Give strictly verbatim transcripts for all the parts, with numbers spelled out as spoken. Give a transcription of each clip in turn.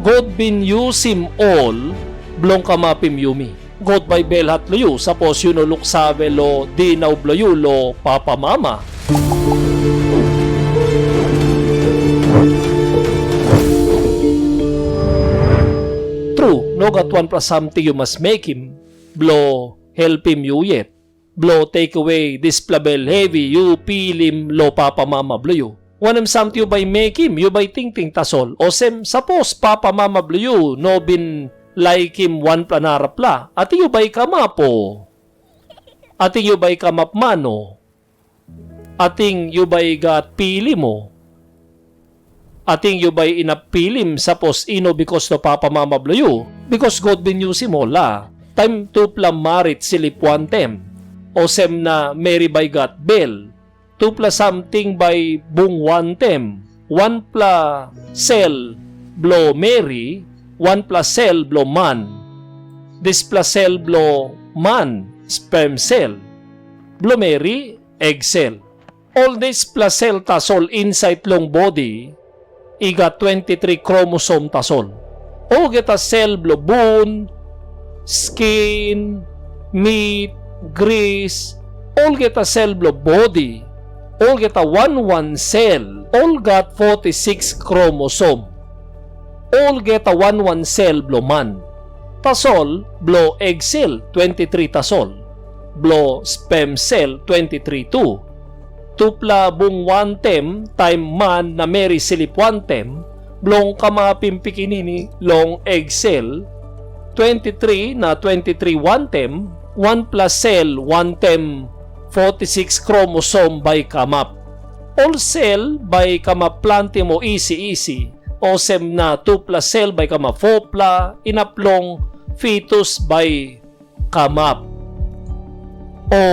God bin yusim ol bilong kamapim yumi. God bai belhat long yu, sapos yu no luksave long dinau bilong yu long papamama. Tru, no gat wanpela samting yu mas mekim bilong helpim yu yet, bilong tekewe dispela bel hevi yu pilim long papamama bilong yu. Wanem samting yu bai mekim, yu bai tingting tasol. Olsem, sapos papamama bilong yu no bin laikim wanpela narapela, ating yu bai kamap, o? Ating yu bai kamap man, o? Ating yu bai gat pilim, o? Ating yu bai inap pilim, sapos i no bikos long papamama bilong yu, bikos God bin yusim ol la. Taim tupela marit slip wantaim, olsem na meri bai gat bel, tupela samting bai bung wantaim, wanpela sel bilong meri, wanpela sel bilong man. Dispela sel bilong man, spem sel, bilong meri, eg sel. Ol dispela sel tasol insait long bodi i gat twenti tri kromosom tasol. Olgeta sel bilong bun, skin, mit, gris, olgeta sel bilong bodi, olgeta wan wan sel, ol gat foti siks kromosom. Olgeta wan wan sel bilong man. Tasol bilong eg sel twenti tri tasol, bilong spem sel twenti tri tu. Tupela bung wantaim taim man na meri slip wantaim, bilong kamapim pikinini long eg sel twenti tri na twenti tri wantaim, wanpela sel wantaim foti siks kromosom bai i kamap. Ol sel bai i kamap planti moa isi isi, olsem na tupela sel bai i kamap fopela, inap long fitus bai kamap. O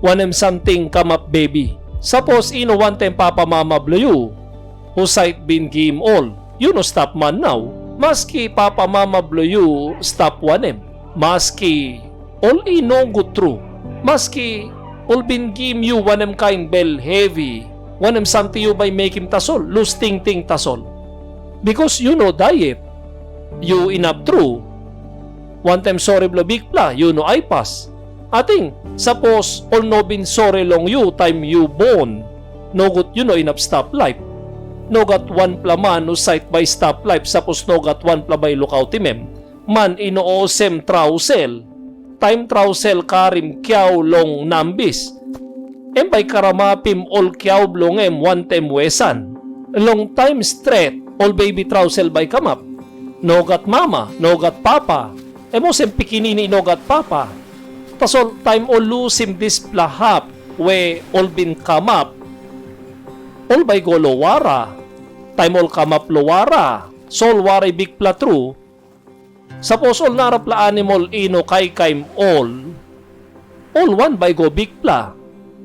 wanem samting kamap bebi? Sapos i no wantaim papamama bilong yu, husat bin gim ol? Yu no stap man nau, maski papamama bilong yu stap wanem, maski ol i nogut tru, maski ol bin gim yu wanem kain bel hevi, wanem samting yu bai mekim tasol? Lus tingting tasol. Bikos yu no dai yet, yu inap tru. Wantaim sori bilong Bikpela, yu no aipas. Ating, sapos ol no bin sori long yu taim yu bon, nogut yu no inap stap laip. No gat wanpela man husat bai i stap laip, sapos no gat wanpela bai i lukautim em. Man i no olsem trausel. Taim trausel karim kiau long nambis, em bai i karamapim ol kiau bilong em wantaim wesan. Long taim stret, ol bebi trausel bai i kamap. No gat mama, no gat papa, em olsem pikinini i no gat papa. Tasol taim ol lusim dispela hap we ol bin kamap, ol bai i go long wara. Taim ol kamap long wara, solwara i bikpela tru. Sapos ol narapela animal i no kaikaim ol, ol wan bai i go bikpela.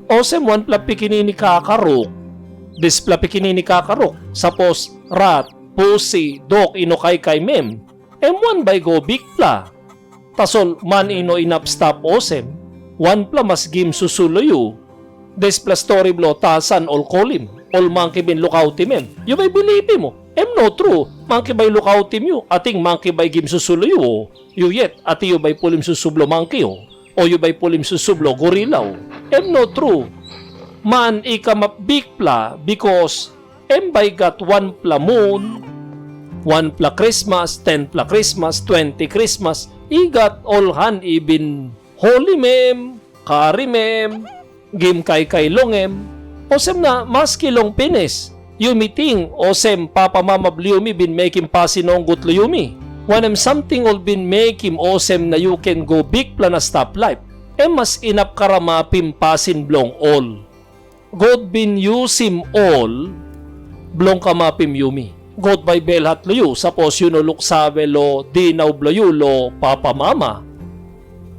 Olsem wanpela pikinini kakaruk. Dispela pikinini kakaruk, sapos rat, pusi, dok i no kaikaim em, em wan bai i go bikpela. Tasol man i no inap stap olsem, wanpela mas gim susu long yu. Dispela stori bilong Tasan ol kolim, ol manki bin lukautim em. Yu bai bilipim, o? Em no tru, manki bai lukautim yu, ating manki bai gim susu long yu, o? Yu yet, ating yu bai pulim susu bilong manki, o? O yu bai pulim susu bilong gorila, o? Em no tru. Man i kamap bikpela, bikos em bai i gat wanpela mun, wanpela krismas, tenpela krismas, twenti krismas, i gat ol han i bin holim em, karim em, gim kaikai long em. Olsem na maski long pinis, yumi ting olsem papamama bilong yumi bin mekim pasin nogut long yumi. Wanem samting ol bin mekim olsem na yu ken go bikpela na stap laip? Em mas inap karamapim pasin bilong ol. God bin yusim ol bilong kamapim yumi. God bai belhat long yu, sapos yu no luksave long dinau bilong yu long papamama.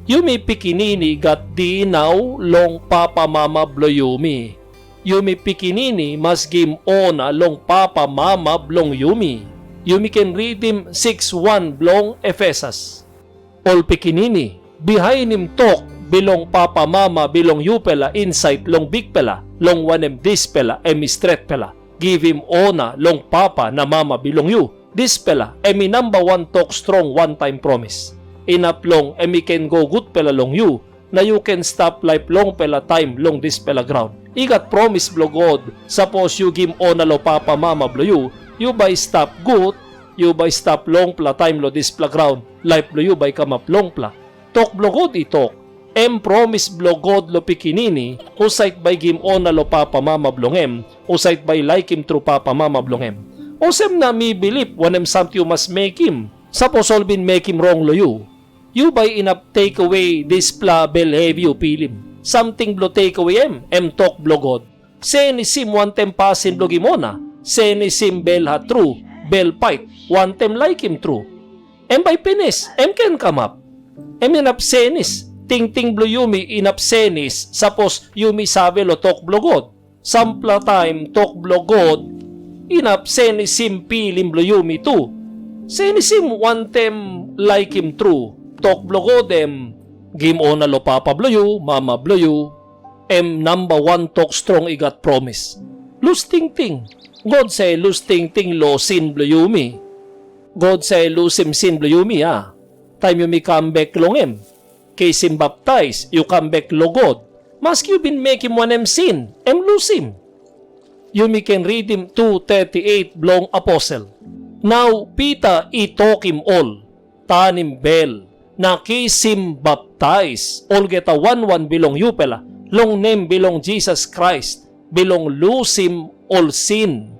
Yumi pikinini i gat dinau long papamama bilong yumi. Yumi pikinini mas gim ona long papamama bilong yumi. Yumi ken ritim siks wan bilong Efesus. Ol pikinini, bihainim tok bilong papamama bilong yupela insait long Bikpela, long wanem, dispela em i stretpela. Givim ona long papa na mama bilong yu, Dispela em i namba wan tok strong wantaim promis. Inap long em i ken go gutpela long yu, na yu ken stap laip longpela taim long dispela graun. I gat promis bilong God, sapos yu gim ona long papa mama bilong yu, yu bai stap gut, yu bai stap longpela taim long dispela graun, laip bilong yu bai kamap longpela. Tok bilong God i tok, em promis bilong God long pikinini, husat bai gim ona long papa mama bilong em, husat bai laikim tru papa mama bilong em. Olsem na mi bilip wanem samting yu mas mekim, sapos ol bin mekim rong long yu. Yu bai inap tekewe dispela bel hevi yu pilim. Samting bilong tekewe em, em tok bilong God. Senisim wantem pasin bilong gim ona, senisim bel hat tru, bel pait, wantem laikim tru. Em bai pinis, em ken kamap. Em inap senis, tingting bilong yumi inap senis, sapos yumi save long tok bilong God. Sampela taim tok bilong God inap senisim pilim bilong yumi tu. Senisim wantem laikim tru. Tok bilong God em, gim ona long papa bilong yu, mama bilong yu. Em namba wan tok strong i gat promis. Lus tingting. God save lus tingting long sin bilong yumi. God save lusim sin bilong yumi, a? Taim yumi kam bek long em, kisim baptais, yu kam bek long God. Maski yu bin mekim wanem sin, em lusim. Yumi ken ritim tu thirty eight bilong aposel. Nau Pita i tokim ol, tanim bel, na kisim baptais, olgeta wan wan bilong yupela, long nem bilong Jisas Krais, bilong lusim ol sin.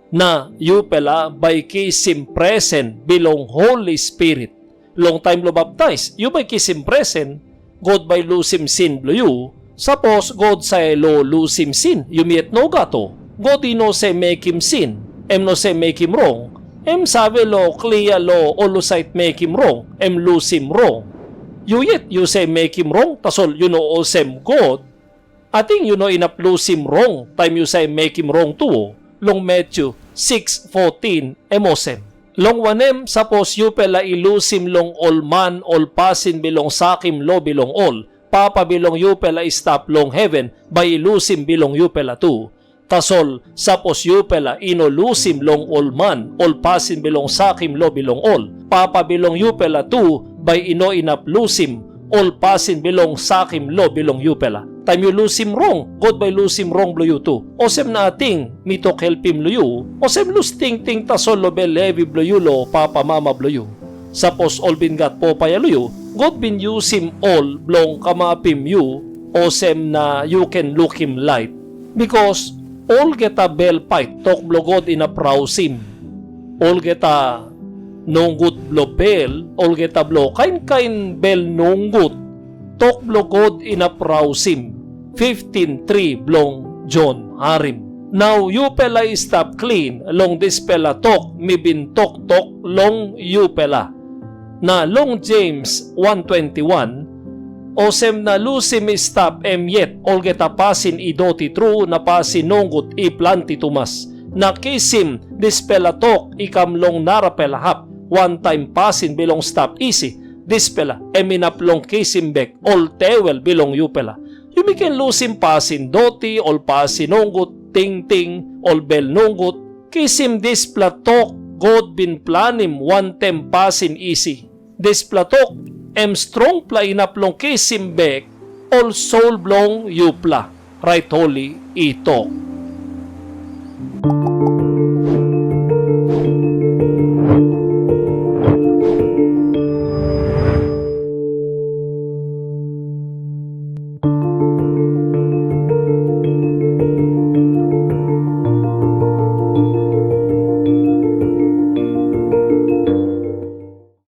Na yupela bai kisim presen bilong Holi Spirit. Long taim bilong baptais, yu bai kisim presen, God bai lusim sin bilong yu. Sapos God save lo lusim sin, yumi yet nogat, o? God i no save mekim sin, em no save mekim rong. Em save lo klia lo ol husat mekim rong, em lusim rong. Yu yet yu save mekim rong, tasol yu no olsem God. Ating yu no inap lusim rong taim yu save mekim rong tu, o? Long Matyu six fourteen em olsem, long wanem, sapos yupela i lusim long ol man ol pasin bilong sakim lo bilong ol, Papa bilong yupela i stap long heven bai i lusim bilong yupela tu. Tasol sapos yupela i no lusim long ol man ol pasin bilong sakim lo bilong ol, Papa bilong yupela tu bai i no inap lusim ol pasin bilong sakim lo bilong yupela. Taim yu lusim rong, God bai lusim rong bilong yu tu. Olsem na ating mi tok helpim long yu, olsem lus tingting tasol long bel hevi bilong yu long papa mama bilong yu. Sapos ol bin gat popaia long yu, God bin yusim ol bilong kamapim yu, olsem na yu ken lukim lait. Bikas olgeta bel pait tok bilong God inap rausim. Olgeta nogut bilong bel, olgeta bilong kain kain bel nogut, tok bilong God inap rausim. Fiftin tri bilong Jon, harim. Nau yupela i stap klin long dispela tok mi bin toktok long yupela. Na long Jems wan twenti-wan, olsem na lusim i stap em yet olgeta pasin i doti tru na pasin nogut i planti tumas, na kisim dispela tok i kam long narapela hap, wantaim pasin bilong stap isi, dispela em inap long kisim bek ol tewel bilong yupela. Yumi ken lusim pasin doti, ol pasin nogut, tingting, ol bel nogut, kisim dispela tok God bin planim wantem pasin isi. Dispela tok em strongpela inap long kisim bek ol soul bilong yupela, rait holi i tok.